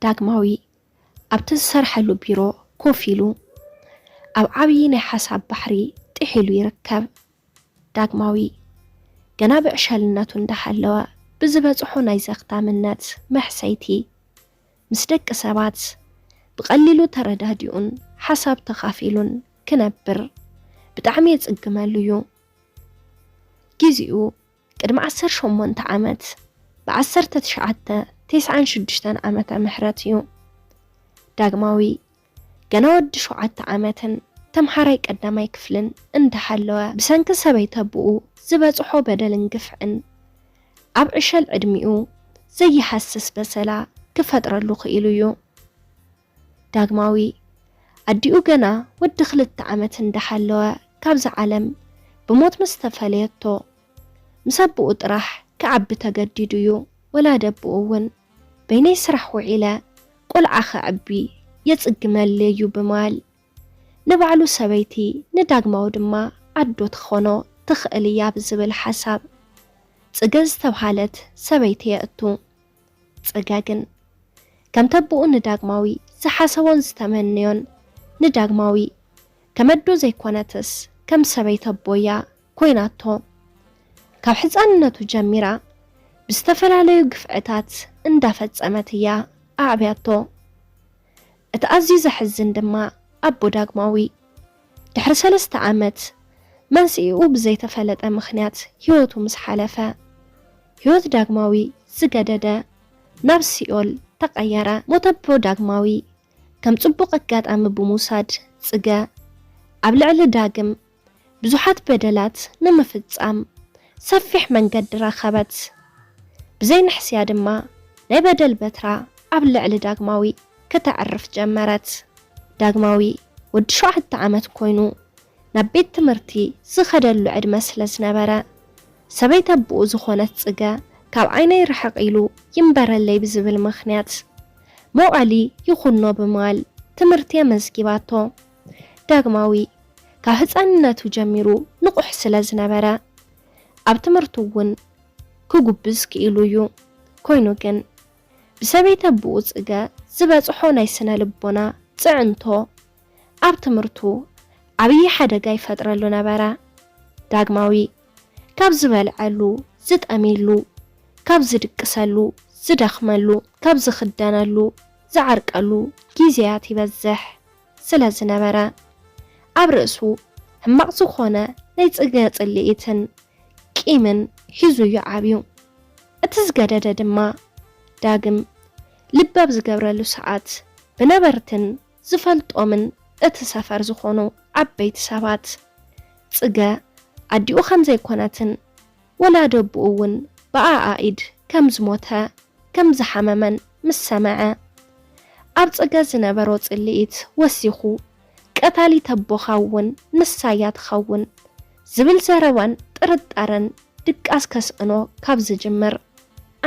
ዳግማዊ ኣብቲ ዝሰርሐሉ ቢሮ ኮፍ ኢሉ ኣብ ዓብዪ ናይ ሓሳብ ባሕሪ ጥሒሉ ይርከብ። ዳግማዊ ገና ብዕሸልነቱ እንዳሃለወ ብዝበጽሖ ናይ ዘኽታምነት መሕሰይቲ ምስ ደቂ ሰባት ብቐሊሉ ተረዳዲኡን ሓሳብ ተኻፊሉን ክነብር ብጣዕሚ የጽግመሉ እዩ። ግዜኡ ቅድሚ ዓሰርተ ሸሞንተ ዓመት ብ ዓሰርተ ትሽዓተ ተስዓን ሽዱሽተን ዓመተ ምህረት እዩ። ዳግማዊ ገና ወዲ ሸውዓተ ዓመትን ተምሃራይ ቀዳማይ ክፍልን እንዳሃለወ ብሰንኪ ሰበይቲ ኣቦኡ ዝበጽሖ በደልን ግፍዕን ኣብ ዕሸል ዕድሚኡ ዘይሃስስ በሰላ ክፈጥረሉ ክኢሉ እዩ። ዳግማዊ ኣዲኡ ገና ወዲ ክልተ ዓመት እንዳሃለወ ካብዛ ዓለም ብሞት ምስ ተፈለየቶ ምስ ኣቦኡ ጥራሕ ክዓቢ ተገዲዱ እዩ። ወላዲ ኣቦኡ እውን በይነይ ስራሕ ውዒለ ቆልዓ ከዕቢ የጽግመለይ እዩ ብምባል ንባዕሉ ሰበይቲ ንዳግማዊ ድማ ኣዶ ትኾኖ ትኽእል እያ ብዝብል ሓሳብ ጽገ ዝተብሃለት ሰበይቲ የእቱ። ጽገ ግን ከምቲ ኣቦኡ ንዳግማዊ ዝሓሰቦን ዝተመነዮን ንዳግማዊ ከም ኣዶ ዘይኮነትስ ከም ሰበይቲ ኣቦ እያ ኮይናቶ። ካብ ሕጻንነቱ ጀሚራ ብዝተፈላለዩ ግፍዕታት እንዳፈጸመት እያ ኣዕብያቶ። እቲ ኣዝዩ ዘሕዝን ድማ ኣቦ ዳግማዊ ድሕሪ ሰለስተ ዓመት መንስኤኡ ብዘይተፈለጠ ምኽንያት ህይወቱ ምስ ሓለፈ ህይወት ዳግማዊ ዝገደደ ናብ ሲኦል ተቐየረ። ሞት ኣቦ ዳግማዊ ከም ጽቡቕ ኣጋጣሚ ብምውሳድ ጽገ ኣብ ልዕሊ ዳግም ብዙሓት በደላት ንምፍጻም ሰፊሕ መንገዲ ረኸበት። ብዘይ ንሕስያ ድማ ናይ በደል በትራ ኣብ ልዕሊ ዳግማዊ ከተዕርፍ ጀመረት። ዳግማዊ ወዲ ሸውዓተ ዓመት ኮይኑ ናብ ቤት ትምህርቲ ዝኸደሉ ዕድመ ስለ ዝነበረ ሰበይቲ ኣቦኡ ዝኾነት ጽገ ካብ ዓይነይ ርሕቕ ኢሉ ይንበረለይ ብዝብል ምኽንያት መውዓሊ ይኹኖ ብምባል ትምህርቲ ኣመዝጊባቶ። ዳግማዊ ካብ ህጻንነቱ ጀሚሩ ንቑሕ ስለ ዝነበረ ኣብ ትምህርቱ እውን ክጉብዝ ክኢሉ እዩ። ኮይኑ ግን ብሰበይቲ ኣቦኡ ጽገ ዝበጽሖ ናይ ስነ ልቦና ጽዕንቶ ኣብ ትምህርቱ ዓብዪ ሓደጋ ይፈጥረሉ ነበረ። ዳግማዊ ካብ ዝበልዐሉ፣ ዝጠምየሉ፣ ካብ ዝድቅሰሉ፣ ዝደኽመሉ፣ ካብ ዝኽደነሉ፣ ዝዓርቀሉ ግዜያት ይበዝሕ ስለ ዝነበረ ኣብ ርእሱ ሕማቕ ዝኾነ ናይ ጽገ ጽልኢትን ቂምን ሒዙ እዩ ዓብዩ። እቲ ዝገደደ ድማ ዳግም ልቢ ኣብ ዝገብረሉ ሰዓት ብነበርትን ዝፈልጦምን እቲ ሰፈር ዝኾኑ ዓበይቲ ሰባት ጽገ ኣዲኡ ከም ዘይኮነትን ወላዲ ኣቦኡ እውን ብኣኣ ኢድ ከም ዝሞተ ከም ዝሓመመን ምስ ሰምዐ ኣብ ጽገ ዝነበሮ ጽልኢት ወሲኹ ቀታሊት ኣቦኻ እውን ንሳ እያ ትኸውን ዝብል ዘረባን ጥርጣረን ድቃስ ከስእኖ ካብ ዝጅምር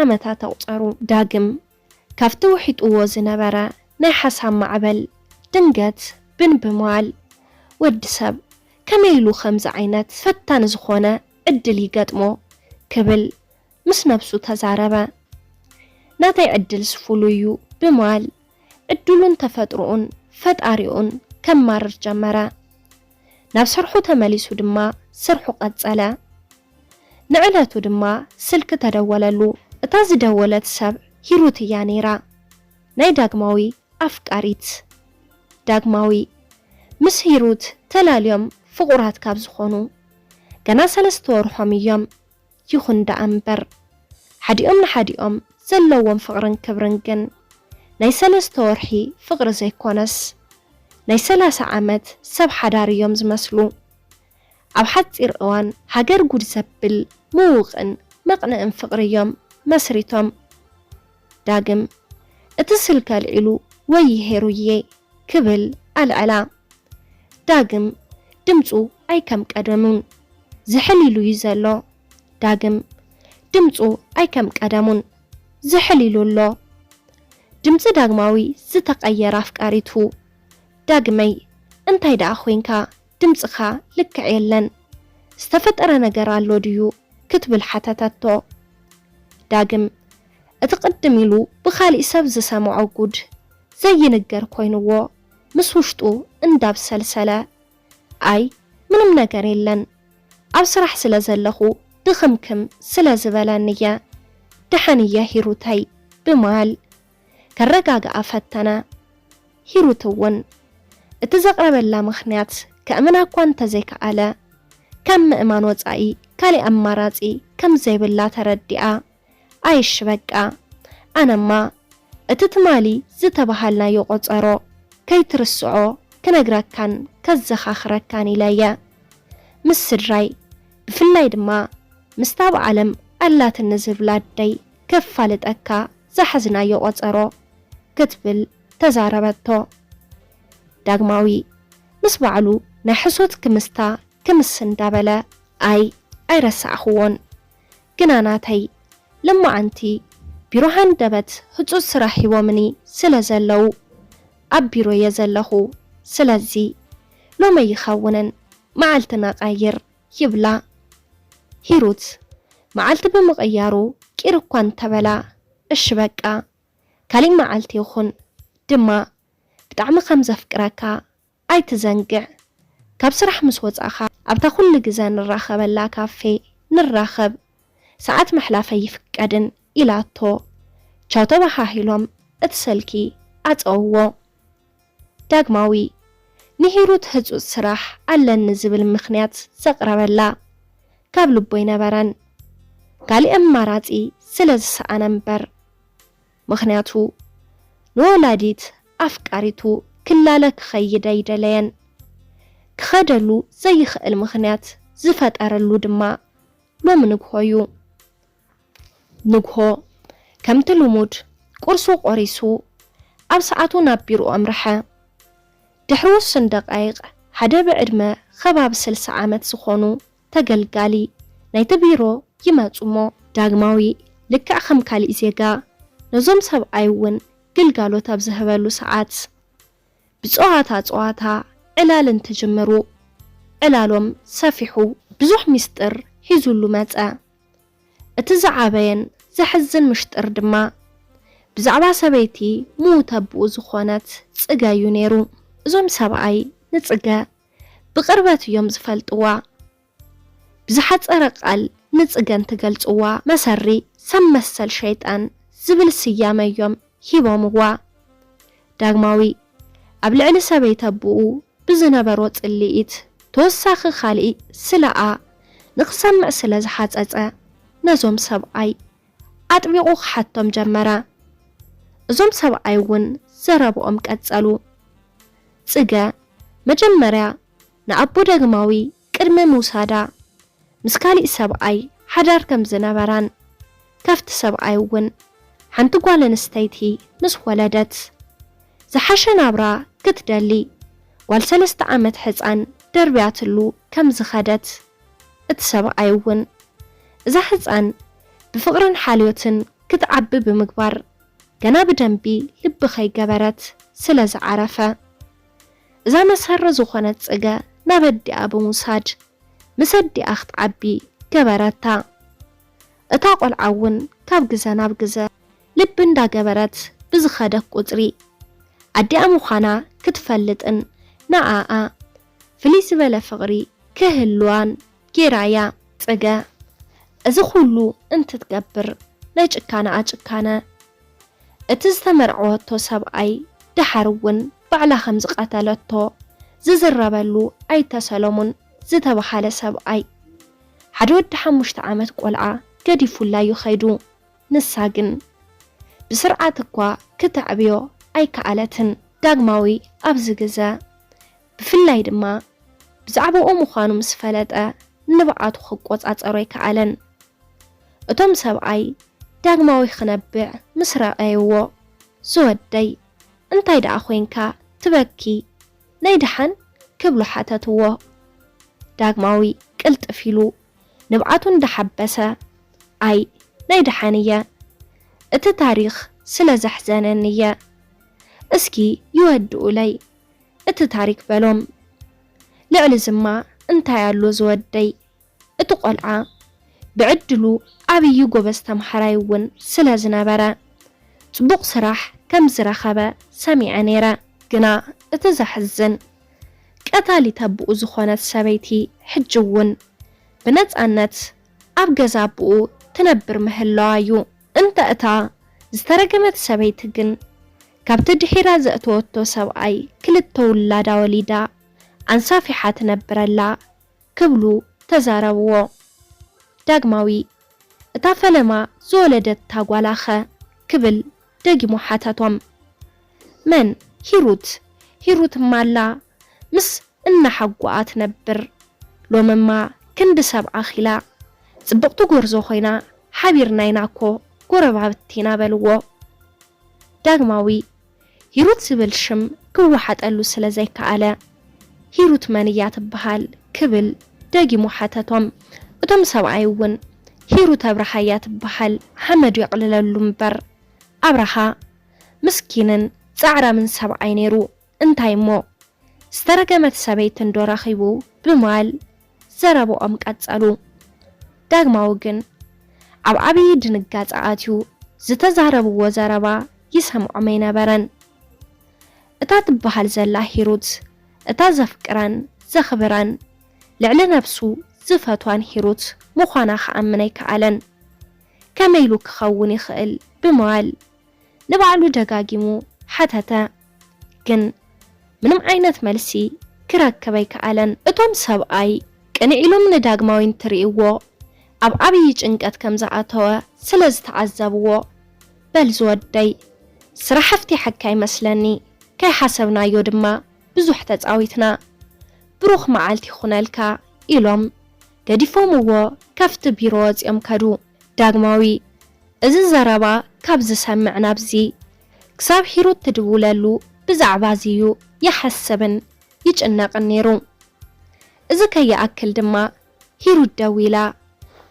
ዓመታት ኣቑጸሩ። ዳግም ካብቲ ውሒጥዎ ዝነበረ ናይ ሓሳብ ማዕበል ድንገት ብን ብምባል ወዲ ሰብ ከመይ ኢሉ ከምዚ ዓይነት ፈታኒ ዝኾነ ዕድል ይገጥሞ ክብል ምስ ነብሱ ተዛረበ። ናተይ ዕድልስ ፍሉይ እዩ ብምባል ዕድሉን ተፈጥሮኡን ፈጣሪኡን ከማርር ጀመረ። ናብ ስርሑ ተመሊሱ ድማ ስርሑ ቀጸለ። ንዕለቱ ድማ ስልኪ ተደወለሉ። እታ ዝደወለት ሰብ ሂሩት እያ ነይራ። ናይ ዳግማዊ ኣፍቃሪት። ዳግማዊ ምስ ሂሩት ተላልዮም ፍቑራት ካብ ዝኾኑ ገና ሰለስተ ወርሖም እዮም። ይኹን ደኣ እምበር ሓዲኦም ንሓዲኦም ዘለዎም ፍቕርን ክብርን ግን ናይ ሰለስተ ወርሒ ፍቕሪ ዘይኮነስ ናይ ሰላሳ ዓመት ሰብ ሓዳር እዮም ዝመስሉ። ኣብ ሓጺር እዋን ሃገር ጉድ ዘብል ምዉቕን መቕንእን ፍቕሪ እዮም መስሪቶም። ዳግም እቲ ስልኪ ኣልዒሉ ወይ ሄሩዬ ክብል ኣልዐላ። ዳግም ድምጹ ኣይከም ቀደሙን ዝሕል ኢሉ እዩ ዘሎ። ዳግም ድምጹ ኣይከም ቀደሙን ዝሕል ኢሉ ኣሎ። ድምጺ ዳግማዊ ዝተቐየረ ኣፍቃሪቱ። ዳግመይ እንታይ ደኣ ኮይንካ? ድምጽኻ ልክዕ የለን። ዝተፈጠረ ነገር ኣሎ ድዩ? ክትብል ሓተተቶ። ዳግም እቲ ቅድም ኢሉ ብኻሊእ ሰብ ዝሰምዖ ጉድ ዘይንገር ኮይንዎ፣ ምስ ውሽጡ እንዳብሰልሰለ፣ ኣይ፣ ምንም ነገር የለን፣ ኣብ ስራሕ ስለ ዘለኹ ድኽምክም ስለ ዝበለኒ እየ፣ ደሓን እየ ሂሩተይ፣ ብምባል ከረጋግኣ ፈተነ። ሂሩት እውን እቲ ዘቕረበላ ምኽንያት ከእምና እኳ እንተዘይከኣለ፣ ካብ ምእማን ወጻኢ ካሊእ ኣማራጺ ከም ዘይብላ ተረዲኣ፣ ኣይሽ በቃ፣ ኣነማ እቲ ትማሊ ዝተባሃልናዮ ቆጸሮ ከይትርስዖ ክነግረካን ከዘኻኽረካን ኢለ እየ። ምስ ስድራይ፣ ብፍላይ ድማ ምስታ ኣብ ዓለም ኣላትኒ ዝብላ ኣደይ ከፋልጠካ ዝሓዝናዮ ቆጸሮ፣ ክትብል ተዛረበቶ። ዳግማዊ ምስ ባዕሉ ናይ ሕሶት ክምስታ ክምስ እንዳበለ፣ ኣይ፣ ኣይረሳዕኽዎን። ግና ናተይ፣ ለማዓንቲ ቢሮ ሃንደበት ህጹጽ ስራሕ ሂቦምኒ ስለ ዘለዉ፣ ኣብ ቢሮ እየ ዘለኹ። ስለዚ ሎሚ ኣይኸውንን፣ መዓልቲ ነቓይር፣ ይብላ። ሂሩት መዓልቲ ብምቕያሩ ቂር እኳ እንተበላ፣ እሺ በቃ፣ ካሊእ መዓልቲ ይኹን፣ ድማ ብጣዕሚ ከም ዘፍቅረካ ኣይትዘንግዕ። ካብ ስራሕ ምስ ወጻእኻ ኣብታ ኩሉ ግዘ ንራኸበላ ካፌ ንራኸብ፣ ሰዓት ምሕላፍ ኣይፍቀድን፣ ኢላቶ። ቻው ተበሃሂሎም እቲ ስልኪ ኣጸውዎ። ዳግማዊ ንሂሩት ህጹጽ ስራሕ ኣለኒ ዝብል ምኽንያት ዘቕረበላ ካብ ልቡ ኣይነበረን። ካሊእ ኣማራጺ ስለ ዝሰኣነ እምበር። ምኽንያቱ ንወላዲት ኣፍቃሪቱ ክላለ ክኸይድ ኣይደለየን። ክኸደሉ ዘይኽእል ምኽንያት ዝፈጠረሉ ድማ ሎሚ ንግሆ እዩ። ንግሆ ከምቲ ልሙድ ቁርሱ ቆሪሱ ኣብ ሰዓቱ ናብ ቢሮ ኣምርሐ። ድሕሪ ውሱን ደቃይቕ ሓደ ብዕድመ ከባቢ ስልሳ ዓመት ዝኾኑ ተገልጋሊ ናይቲ ቢሮ ይመጹ እሞ፣ ዳግማዊ ልክዕ ከም ካሊእ ዜጋ ነዞም ሰብኣይ እውን ግልጋሎት ኣብ ዝህበሉ ሰዓት፣ ብጸዋታ ጸዋታ ዕላል እንትጅምሩ፣ ዕላሎም ሰፊሑ ብዙሕ ሚስጥር ሒዙሉ መጸ። እቲ ዝዓበየን ዘሕዝን ምሽጥር ድማ ብዛዕባ ሰበይቲ ምዉት ኣቦኡ ዝኾነት ጽገ እዩ ነይሩ። እዞም ሰብኣይ ንጽገ ብቕርበት እዮም ዝፈልጥዋ። ብዝሓጸረ ቃል ንጽገ እንትገልጽዋ፣ መሰሪ ሰብ መሰል ሸይጣን ዝብል ስያመ እዮም ሂቦምዋ። ዳግማዊ ኣብ ልዕሊ ሰበይቲ ኣቦኡ ብዝነበሮ ጽልኢት ተወሳኺ ካልእ ስለኣ ንኽሰምዕ ስለ ዝሓጸጸ፣ ነዞም ሰብኣይ ኣጥቢቑ ክሓቶም ጀመረ። እዞም ሰብኣይ እውን ዘረብኦም ቀጸሉ። ጽገ መጀመርያ ንኣቦ ዳግማዊ ቅድሚ ምውሳዳ ምስ ካሊእ ሰብኣይ ሓዳር ከም ዝነበራን፣ ካብቲ ሰብኣይ እውን ሓንቲ ጓል ኣንስተይቲ ምስ ወለደት ዝሓሸ ናብራ ክትደሊ ጓል ሰለስተ ዓመት ሕጻን ደርብያትሉ ከም ዝኸደት፣ እቲ ሰብኣይ እውን እዛ ሕጻን ብፍቕርን ሓልዮትን ክትዓቢ ብምግባር፣ ገና ብደንቢ ልቢ ከይገበረት ስለ ዝዓረፈ፣ እዛ መሰሪ ዝኾነት ጽገ ናብ ኣዲኣ ብምውሳድ ምስ ኣዲኣ ክትዓቢ ገበረታ። እታ ቆልዓ እውን ካብ ግዘ ናብ ግዘ ልቢ እንዳገበረት ብዝኸደት ቁጽሪ፣ ኣዲኣ ምዃና ክትፈልጥን ንኣኣ ፍልይ ዝበለ ፍቕሪ ክህልዋን ጌራ እያ። ጽገ እዚ ኩሉ እንትትገብር፣ ናይ ጭካነኣ ጭካነ፣ እቲ ዝተመርዐወቶ ሰብኣይ ደሓር እውን ባዕላ ከም ዝቐተለቶ ዝዝረበሉ ኣይተ ሰለሙን ዝተባሃለ ሰብኣይ፣ ሓደ ወዲ ሓሙሽተ ዓመት ቆልዓ ገዲፉላ እዩ ኸይዱ። ንሳ ግን ብስርዓት እኳ ክተዕብዮ ኣይከኣለትን። ዳግማዊ ኣብዚ ግዘ፣ ብፍላይ ድማ ብዛዕባኡ ምዃኑ ምስ ፈለጠ፣ ንብዓቱ ክቆጻጸሮ ኣይከኣለን። እቶም ሰብኣይ ዳግማዊ ክነብዕ ምስ ረኣይዎ፣ "ዝወደይ፣ እንታይ ደኣ ኮይንካ ትበኪ? ናይ ደሓን?" ክብሉ ሓተትዎ። ዳግማዊ ቅልጥፍ ኢሉ ንብዓቱ እንዳሓበሰ፣ "ኣይ፣ ናይ ደሓን እየ። እቲ ታሪኽ ስለ ዘሕዘነኒ እየ። እስኪ ይወድኡለይ፣ እቲ ታሪኽ" በሎም። ልዕሊ ዝማ እንታይ ኣሎ ዝወደይ? እቲ ቆልዓ ብዕድሉ ዓብዪ ጎበዝ ተምሃራይ እውን ስለ ዝነበረ፣ ጽቡቕ ስራሕ ከም ዝረኸበ ሰሚዐ ነይረ። ግና እቲ ዘሕዝን፣ ቀታሊት ኣቦኡ ዝኾነት ሰበይቲ ሕጂ እውን ብነጻነት ኣብ ገዛ ኣቦኡ ትነብር ምህላዋ እዩ። እንተ እታ ዝተረገመት ሰበይቲ ግን፣ ካብቲ ድሒራ ዘእተወቶ ሰብኣይ ክልተ ውላዳ ወሊዳ ኣንሳፊሓ ትነብረላ ክብሉ ተዛረብዎ። ዳግማዊ፣ እታ ፈለማ ዝወለደታ ጓላኸ ክብል ደጊሙ ሓተቶም። መን? ሂሩት። ሂሩትማ ኣላ፣ ምስ እናሓጎኣ ትነብር። ሎምማ ክንዲ ሰብ ኣኺላ፣ ጽብቕቲ ጎርዞ ኮይና፣ ሓቢርና ኢና እኮ ጎረባብቲ ኢና በልዎ። ዳግማዊ፣ ሂሩት ዝብል ሽም ክወሓጠሉ ስለ ዘይከኣለ፣ ሂሩት መን እያ ትበሃል ክብል ደጊሙ ሓተቶም። እቶም ሰብኣይ እውን፣ ሂሩት ኣብርሃ እያ ትበሃል፣ ሓመዱ የቕልለሉ እምበር። ኣብርሃ ምስኪንን ጻዕራምን ሰብኣይ ነይሩ። እንታይ እሞ፣ ዝተረገመት ሰበይቲ እንዶ ረኺቡ ብምባል ዘረብኦም ቀጸሉ። ዳግማዊ ግን ኣብ ዓብዪ ድንጋጸ ኣትዩ፣ ዝተዛረብዎ ዘረባ ይሰምዖም ኣይነበረን። እታ ትበሃል ዘላ ሂሩት፣ እታ ዘፍቅራን ዘኽብራን፣ ልዕሊ ነብሱ ዝፈትዋን ሂሩት ምዃና ክኣምን ኣይከኣለን። ከመይ ኢሉ ክኸውን ይኽእል ብምባል ንባዕሉ ደጋጊሙ ሓተተ። ግን ምንም ዓይነት መልሲ ክረክብ ኣይከኣለን። እቶም ሰብኣይ ቅንዕ ኢሎም ንዳግማዊ እንትርእይዎ፣ ኣብ ዓብዪ ጭንቀት ከም ዝኣተወ ስለ ዝተዓዘብዎ፣ በል ዝወደይ፣ ስራሕ ኣፍቲሐካ ይመስለኒ፣ ከይሓሰብናዮ ድማ ብዙሕ ተጻዊትና። ብሩኽ መዓልቲ ይኹነልካ፣ ኢሎም ገዲፎምዎ ካብቲ ቢሮ ወጺኦም ከዱ። ዳግማዊ፣ እዚ ዘረባ ካብ ዝሰምዕ ናብዚ፣ ክሳብ ሂሩት ትድውለሉ ብዛዕባ እዚ እዩ ይሓስብን ይጭነቕን ነይሩ። እዚ ከይኣክል ድማ፣ ሂሩት ደዊላ፣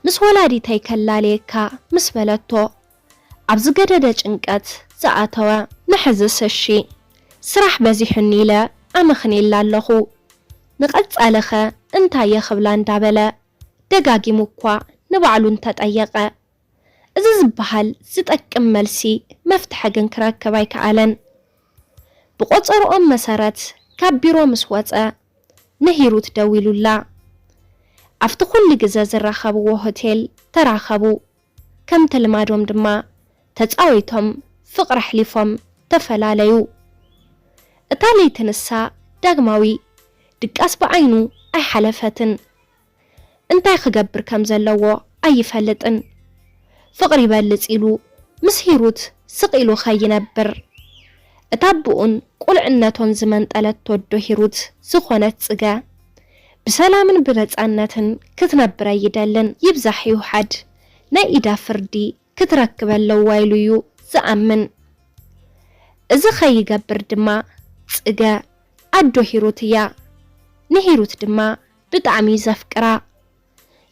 ምስ ወላዲተይ ከላልየካ ምስ በለቶ፣ ኣብ ዝገደደ ጭንቀት ዝኣተወ። ንሕዝስ እሺ፣ ስራሕ በዚሑኒ ኢለ ኣመኽንየላ ኣለኹ። ንቐጻሊኸ እንታይ እየ ክብላ እንዳበለ፣ ደጋጊሙ እኳ ንባዕሉ እንተጠየቐ፣ እዚ ዝበሃል ዝጠቅም መልሲ መፍትሒ ግን ክረክብ ኣይከኣለን። ብቆጸርኦም መሰረት ካብ ቢሮ ምስ ወጸ፣ ንሂሩት ደዊሉላ። ኣብቲ ኩሉ ግዘ ዝራኸብዎ ሆቴል ተራኸቡ። ከምቲ ልማዶም ድማ ተጻዊቶም ፍቕሪ ኣሕሊፎም ተፈላለዩ። እታ ለይቲ ንሳ ዳግማዊ ድቃስ ብዓይኑ ኣይሓለፈትን። እንታይ ክገብር ከም ዘለዎ ኣይፈልጥን። ፍቕሪ ይበልጽ ኢሉ ምስ ሂሩት ስቕ ኢሉ ከይነብር፣ እታ ኣቦኡን ቁልዕነቶን ዝመንጠለት ወዶ ሂሩት ዝኾነት ጽገ፣ ብሰላምን ብነጻነትን ክትነብር ኣይደልን። ይብዛሕ ይውሓድ ናይ ኢዳ ፍርዲ ክትረክብ ኣለዋ ኢሉ እዩ ዝኣምን። እዚ ከይገብር ድማ ጽገ ኣዶ ሂሩት እያ። ንሂሩት ድማ ብጣዕሚ እዩ ዘፍቅራ።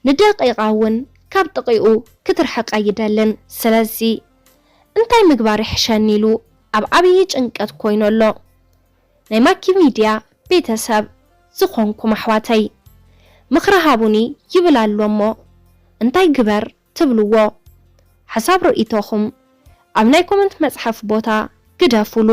ንደቂቓ እውን ካብ ጥቕኡ ክትርሕቕ ኣይደልን። ስለዚ እንታይ ምግባር ይሕሸኒ ኢሉ ኣብ ዓብዪ ጭንቀት ኮይኑ ኣሎ። ናይ ማኪ ሚድያ ቤተሰብ ዝኾንኩም ኣሕዋተይ፣ ምኽሪ ሃቡኒ ይብል ኣሎ እሞ፣ እንታይ ግበር ትብልዎ? ሓሳብ ርእይቶኹም ኣብ ናይ ኮመንት መጽሓፍ ቦታ ግደፉሉ።